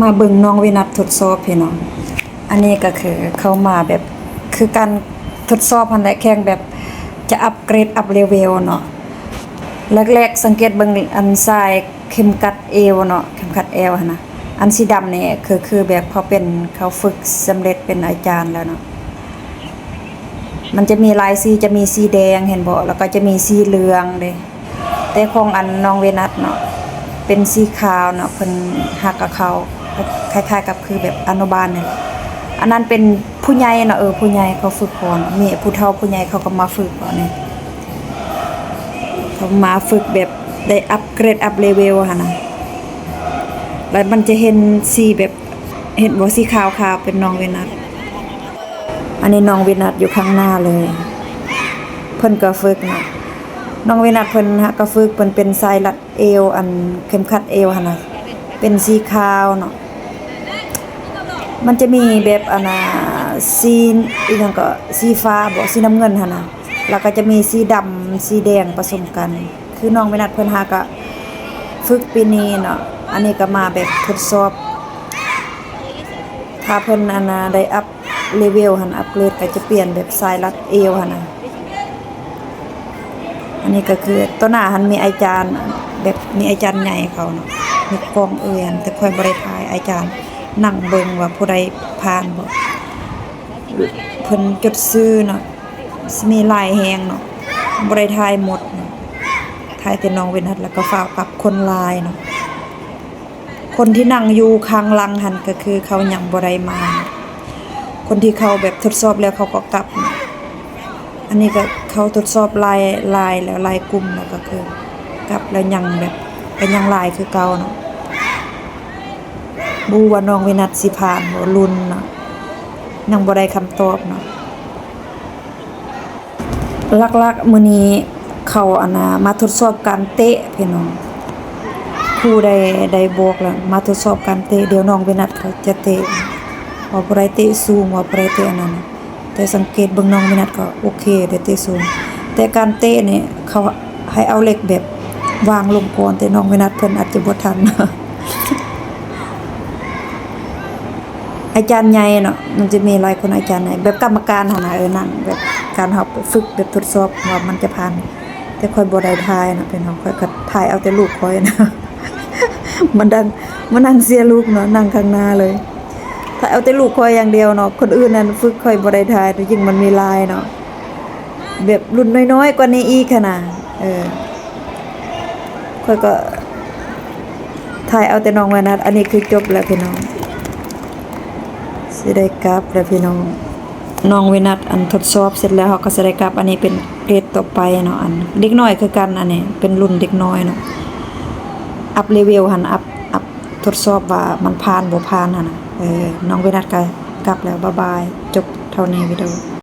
ມາເບິ່ງນ້ອງເວນັດທົດສອບພີ່ນ້ອງ. ອັນນີ້ກໍຄືເຂົ້າມາແບບ ຄືການທົດສອບຫັ້ນແຫຼະ ແຂ່ງແບບຈະອັບເກຣດ ອັບເລເວວເນາະ. ແລກໆ ສັງເກດເບິ່ງອັນສາຍເຂັມຂັດເອວເນາະ ເຂັມຂັດແອວຫັ້ນນະ ອັນສີດຳນີ້ຄື ຄືແບບເຂົາເປັນ ເຂົາຝຶກສຳເລັດເປັນອາຈານແລ້ວເນາະ. ມັນຈະມີຫຼາຍສີ ຈະມີສີແດງ ເຫັນບໍ່ ແລ້ວກໍຈະມີສີເຫຼືອງເດ້. ແຕ່ຂອງອັນນ້ອງເວນັດເນາະ ເປັນສີຂາວເນາະ ເພິ່ນຫາກະເຂົ້າ ຄ້າຍໆ ກັບຄືແບບອະນຸບານນີ້ແຫຼະ. ອັນນັ້ນເປັນຜູ້ໃຫຍ່ເນາະ ເອີ ຜູ້ໃຫຍ່ເຂົາຝຶກກ່ອນ ມີຜູ້ເຖົ້າຜູ້ໃຫຍ່ເຂົາກໍມາຝຶກເນາະ. ນີ້ເຂົາມາຝຶກແບບໄດ້ອັບເກຣດ ອັບເລເວວຫັ້ນນະ ແລ້ວມັນຈະເຫັນສີແບບ ເຫັນບໍ່ ສີຂາວໆ ເປັນນ້ອງເວນັດ. ອັນນີ້ນ້ອງເວນັດຢູ່ຂ້າງໜ້າເລີຍ ເພິ່ນກໍຝຶກເນາະ. ນ້ອງເວນັດເພິ່ນຫາກະຝຶກ ເພິ່ນເປັນສາຍລັດເອວ ອັນເຂັມຂັດເອວຫັ້ນນະ ເປັນສີຂາວເນາະ. ມັນຈະມີແບບອັນນ່າ ສີອີ່ຫຍັງກໍ ສີຟ້າບໍ ສີນ້ຳເງິນຫັ້ນນະ ແລ້ວກໍຈະມີສີດຳ ສີແດງປະສົມກັນ. ຄືນ້ອງເວນັດເພິ່ນຫາກະຝຶກປີນີ້ເນາະ. ອັນນີ້ກໍມາແບບທົດສອບ ຖ້າເພິ່ນອັນນ່າໄດ້ອັບເລເວວຫັ້ນ ອັບເກຣດ ກໍຈະປ່ຽນແບບສາຍລັດເອວຫັ້ນນະ. ອັນນີ້ກໍຄືຕໍ່ໜ້າຫັ້ນມີອາຈານ ແບບມີອາຈານໃຫຍ່ເຂົາເນາະ ມີກອງເອີ່ຍຫັ້ນ ແຕ່ຂ້ອຍບໍ່ໄດ້ຖ່າຍ ອາຈານນັ່ງເບິ່ງວ່າຜູ້ໃດຜ່ານບໍ່ ເພິ່ນຈົດຊື່ເນາະ. ຊິມີຫຼາຍແຮງເນາະ ບໍ່ໄດ້ຖ່າຍໝົດເນາະ ຖ່າຍແຕ່ນ້ອງເວນັດ ແລ້ວກໍຟ້າວກັບ ຄົນຫຼາຍເນາະ. ຄົນທີ່ນັ່ງຢູ່ຂ້າງຫຼັງຫັ້ນ ກໍຄືເຂົາຍັງບໍ່ໄດ້ມາ ຄົນທີ່ເຂົາແບບທົດສອບແລ້ວເຂົາກໍກັບເນາະ. ອັນນີ້ກໍເຂົາທົດສອບຫຼາຍ ຫຼາຍແລ້ວ ຫຼາຍກຸ່ມແລ້ວ ກໍຄືກັບແລ້ວ ຍັງແບບ ກໍຍັງຫຼາຍຄືເກົ່າເນາະ. ບໍ່ຮູ້ວ່ານ້ອງເວນັດຊິຜ່ານບໍ່ ລຸ້ນເນາະ ຍັງບໍ່ໄດ້ຄຳຕອບເນາະ. ຫຼັກໆ ມື້ນີ້ເຂົາອັນນ່າມາທົດສອບການເຕະພີ່ນ້ອງ ຄູໄດ້ ໄດ້ບອກແລ້ວ ມາທົດສອບການເຕະ ດຽວນ້ອງເວນັດເຂົາຈະເຕະ ວ່າຜູ້ໃດເຕະສູງ ວ່າຜູ້ໃດເຕະອັນນັ້ນ. ແຕ່ສັງເກດເບິ່ງນ້ອງເວນັດກໍໂອເຄເດ້ ເຕະສູງ ແຕ່ການເຕະນີ້ເຂົາໃຫ້ເອົາເຫຼັກແບບວາງລົງກ່ອນ ແຕ່ນ້ອງເວນັດເພິ່ນອາດຈະບໍ່ທັນ. ອາຈານໃຫຍ່ເນາະ ມັນຈະມີຫຼາຍຄົນ ອາຈານໃຫຍ່ ແບບກຳມະການຫັ້ນນະ ເອີ ນັ່ງແບບການເຮົາຝຶກແບບທົດສອບວ່າມັນຈະຜ່ານ ແຕ່ຂ້ອຍບໍ່ໄດ້ຖ່າຍນະພີ່ນ້ອງ ຂ້ອຍກໍຖ່າຍເອົາແຕ່ລູກຂ້ອຍນະ ມານັ່ງ ມານັ່ງເຊຍລູກເນາະ ນັ່ງຂ້າງໜ້າເລີຍ ຖ່າຍເອົາແຕ່ລູກຂ້ອຍຢ່າງດຽວເນາະ. ຄົນອື່ນນັ້ນຝຶກ ຂ້ອຍບໍ່ໄດ້ຖ່າຍ ຍິ່ງມັນມີຫຼາຍເນາະ ແບບລຸ້ນນ້ອຍໆ ກວ່ານີ້ອີກຫັ້ນນະ ເອີ ຂ້ອຍກໍຖ່າຍເອົາແຕ່ນ້ອງເວນັດ. ອັນນີ້ຄືຈົບແລ້ວພີ່ນ້ອງ ຊິໄດ້ກັບແລ້ວພີ່ນ້ອງ. ນ້ອງເວນັດອັນທົດສອບເສັດແລ້ວ ເຮົາກໍຊິໄດ້ກັບ. ອັນນີ້ເປັນເກຣດຕໍ່ໄປເນາະ ອັນເດັກນ້ອຍຄືກັນ ອັນນີ້ເປັນລຸ້ນເດັກນ້ອຍເນາະ ອັບເລເວວຫັ້ນ ອັບ ອັບທົດສອບວ່າມັນຜ່ານບໍ່ຜ່ານຫັ້ນນະ. ເອີ ນ້ອງເວນັດກໍກັບແລ້ວ ບາຍບາຍ ຈົບເທົ່ານີ້ວິດີໂອ.